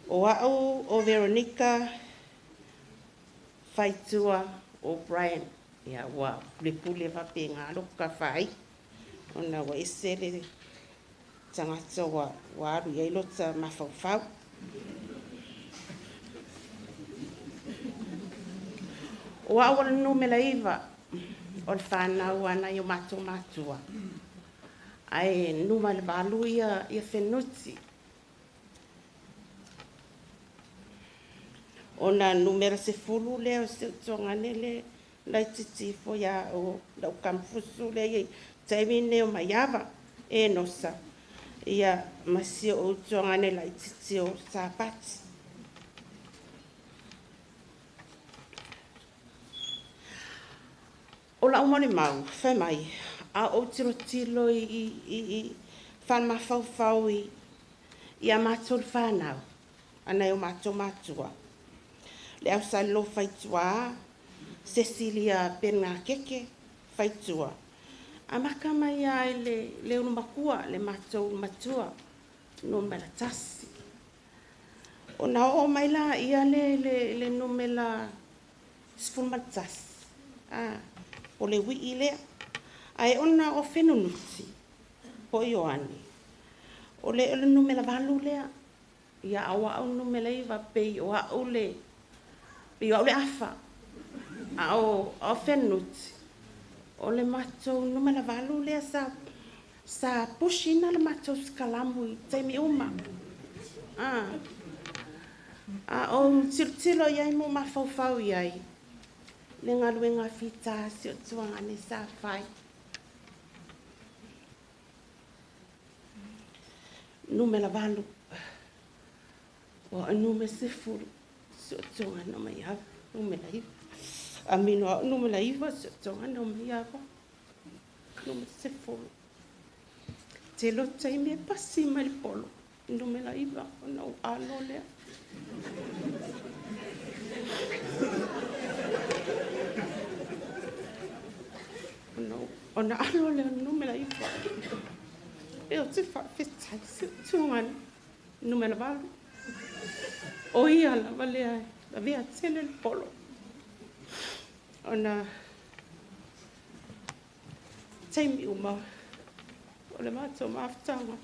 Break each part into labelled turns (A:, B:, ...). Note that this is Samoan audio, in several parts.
A: O a'u o Veronica Faitua O'Brien. Ia ua pulepule faapega lou afaina ona ua ese le tagata ua alu i ai lota mafaufau. O a'u o le numera 9 o le fanau a nai o matou matua, ae numera 8 ia Fenunuti. Ona numera 10 lea o si ou tuagane le laitiiti ifo ia o lau kamufusu lea i taimi nei o Maiava e Nosa, ia ma si ou tuagane laitiiti o Sapati. O lau molimau, fai mai, a ou tilotilo i faamafaufau i a matou whānau, a nai o matou matua. Le au Salelologa Faitua, Cecilia Perenakeke Faitua, amata mai lava i le ulumatua, le matou matua, numera 1. Ona oo mai la ia le numera 11, o le wii lea. Ae ona o Fenunuti, po o Ioane, o le numera 8 lea. Ia au au numera 9, pei o au le, pei o au le afa. A o Fenunuti, o le matou numera 8 lea sa pushina le matou skalamu i taimi uma. A o tilotilo i ai mo mafaufau i ai, le galuega fita si o tuagane sa fai. Numera 8, o numera 10, si o tuagane mai ava, numera 9. Amino au numera 9, si o tuagane mai ava, numera 10. Te lo taimi e pasi mai le polo, numera 9, ona o alo lea. Ona alo lea numera 9. E o te whaafetai si o tuagane, numera 8. O ia lava lea, la vea tele le polo. Ona taimi uma o le matou mafutaga.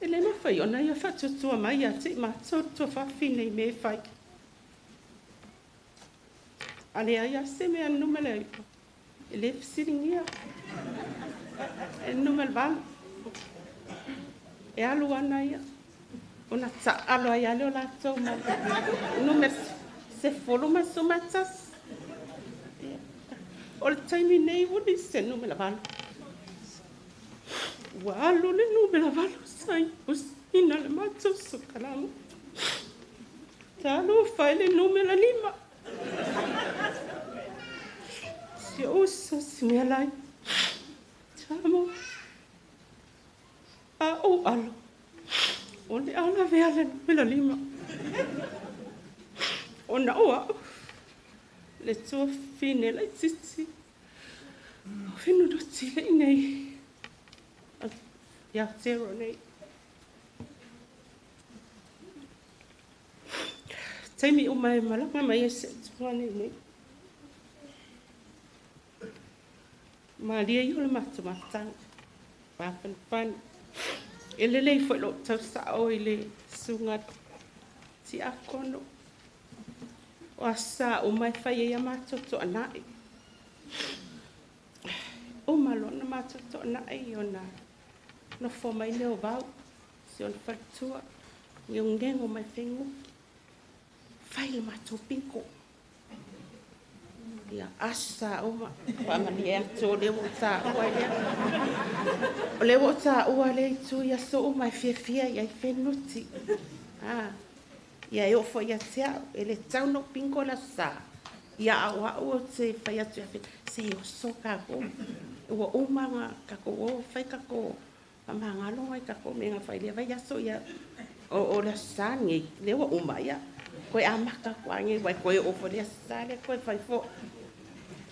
A: E le mafai ona ia faatuatua mai ia te i matou tuafafine i mea e fai. A leai lava se mea numera 9, e le fesiligia. E numera 8. E alu ana ia, ona taalo ai lava lea o latou ma numera 11 ma 11. O le taimi nei ua nisi se numera 8. Ua alu le numera 8 sa i pusina le matou sukalamu. Talofa i le numera 5. Si o uso si mea lai. Tamo. A ou alo. O le ala vea le numera 5. Ona o au. Le tuafine laitiiti. O Fenunuti le nei. Ia tero nei. Taimi uma e malaga mai e se tuane nei. Malia i o le matou mafutaga. Papanipani. E lelei foi lou tausao i le susuga tiakono. O asa uma e fai ai a matou toanai. Uma loa na matou toanai ona nofo mai lea o vau, si ona faletua, ngeongego mai feguki. Fai le matou pinko. Ia asa uma, faamalie atu o lea ua ou taua ai lea. O lea ua ou taua lea itu i aso uma e fiafia i ai Fenunuti. Ia e oo foi ia te au, e le tau na ou pinko le aso sa. Ia au au o te fai atu ia Fenunuti, se oso kākou. Ua uma na kākou o fai kākou faamagalo ai kākou mea na fai lea vai aso ia o le aso sa nei, lea ua uma ia. Koe amata atu a nei, wai koe o fo le aso sa lea koe fai fo.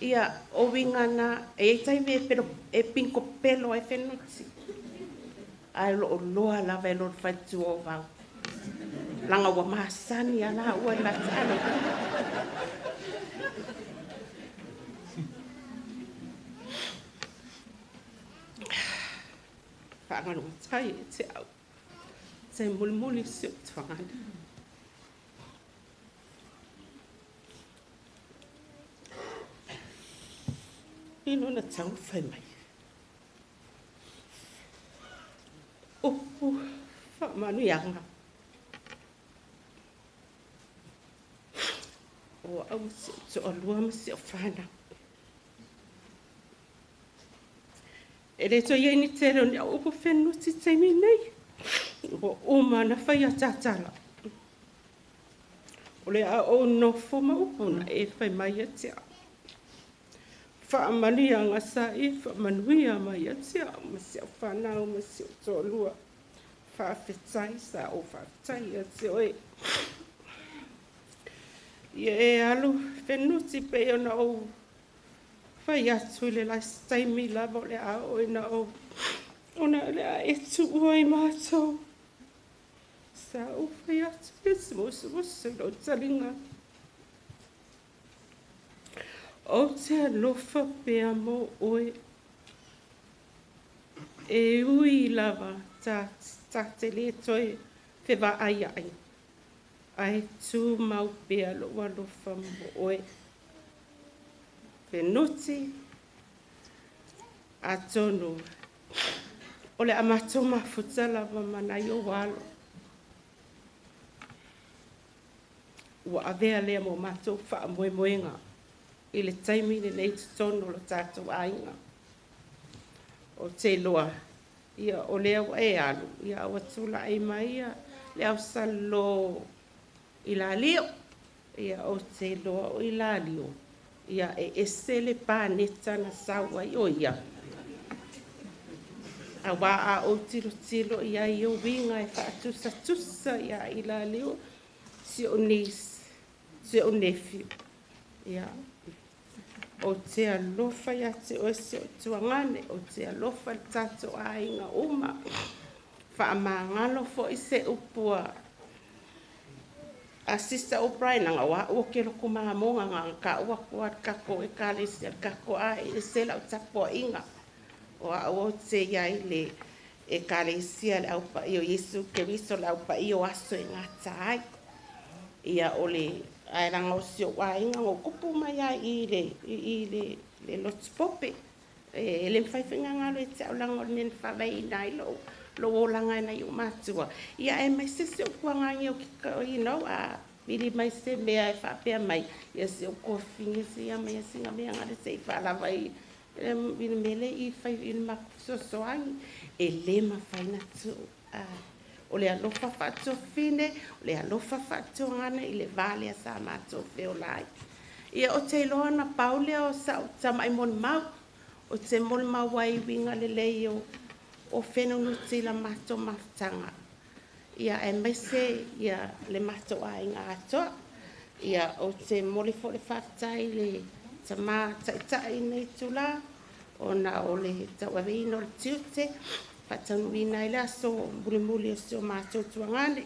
A: Ia, o winga na, e ei taimi e, pelo, e pinko pelo ai Fenunuti. Ae o loo loa lava e lona faletua o Vau. Laga ua masani a laua i la taalo. Faagaluatai e te au. Se mulimuli si o tuangane. Ino na tau fai mai. Upu faamanuiaga. O au ma si ou toalua ma si ou fanau. E le toe i ai ni tele o ni au upu fenuti i le taimi nei. Ua uma ona fai ataatala. O le a ou nofo ma upu na e fai mai ia te au. Faamanuiaga sa e faamanuia mai ia te au ma si au fanau ma si ou toalua. Faafetai sa ou faafetai ia te oe. Ia e alu fenuti pei ona ou fai atu i le last taimi lava o le a oo ina ou ona o le a e tuua ai matou. Sa ou fai atu ia te musumusu i lou taliga. Ou te alofa pea mo oe. E ui lava ta te le toe fevaaiai, ae tumau pea lou alofa mo oe. Fenuti, atonu o le a matou mafuta lava ma nai ou alo. Ua avea lea mo matou faamoemoega i le taimi lenei i totonu o lo tatou aiga. Ou te iloa, ia, o lea ua e alu, ia, ua tulai mai ia le ausalalo i Lalio. Ia, ou te iloa o Ilalio, ia, e ese le paneta na sau ai o ia. Auā a ou tilotilo i ai i uiga e faatusatusa ia Ilalio, si ou niece, si ou nephew. Ia, ou te alofa ia te oe si ou tuagane, ou te alofa i le tatou aiga uma. Faamagalo foi se upu a Sister O'Brien anga o au o ke loko mamoga nga ka ua kua kako e ekalesia le kako a e se lau tapuaiga. O au o te iai le ekalesia le aupaia o Iesu Keriso le aupaia o aso e gata ai. Ia o le ae laga o si ou aiga na ou kupu mai ai i le i le le lotu pope. E le mafai foi gagalo e te au laga o le mea na faavaeina ai lou lou olaga e nai ou matua. Ia e mai se si ou tuagagi o ke you know, a vili mai se mea e faapea mai, ia si ou kofine se ia mai singa mea ngale se i faalava i i le mele i fai i le maku fesoasoani. E le mafai na tuu. O le alofa faatofine, o le alofa faatuagana i le va lea sa matou feola ai. Ia o te iloa na pau lea o sa'u tama'i molimau, o te molimau ai i uiga lelei o fenunuti i la matou mafutaga. Ia aemaise ia le matou aiga atoa. Ia ou te momoli foi le faafetai i le tamā taita'i i lenei itulā, ona o le tauaveina o le tiute, faataunuuina ai le aso mulimuli o si o matou tuagane.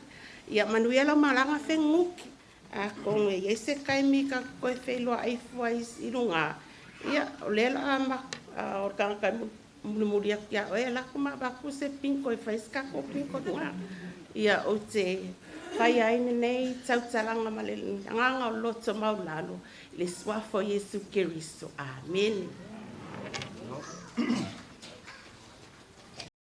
A: Ia manuia lau malaga fenunuti. Atonu e i ai se taimi tatou toe feiloai fua i luga, ia o lea la o le tagata e mulimuli atu ia oe, alu atu ma avatu se bingo e fai se tatou bingo i luga. Ia ou te fai ai lenei tautalaga ma le agaga o le loto maualalo i le suafa o Iesu Keriso. Amene.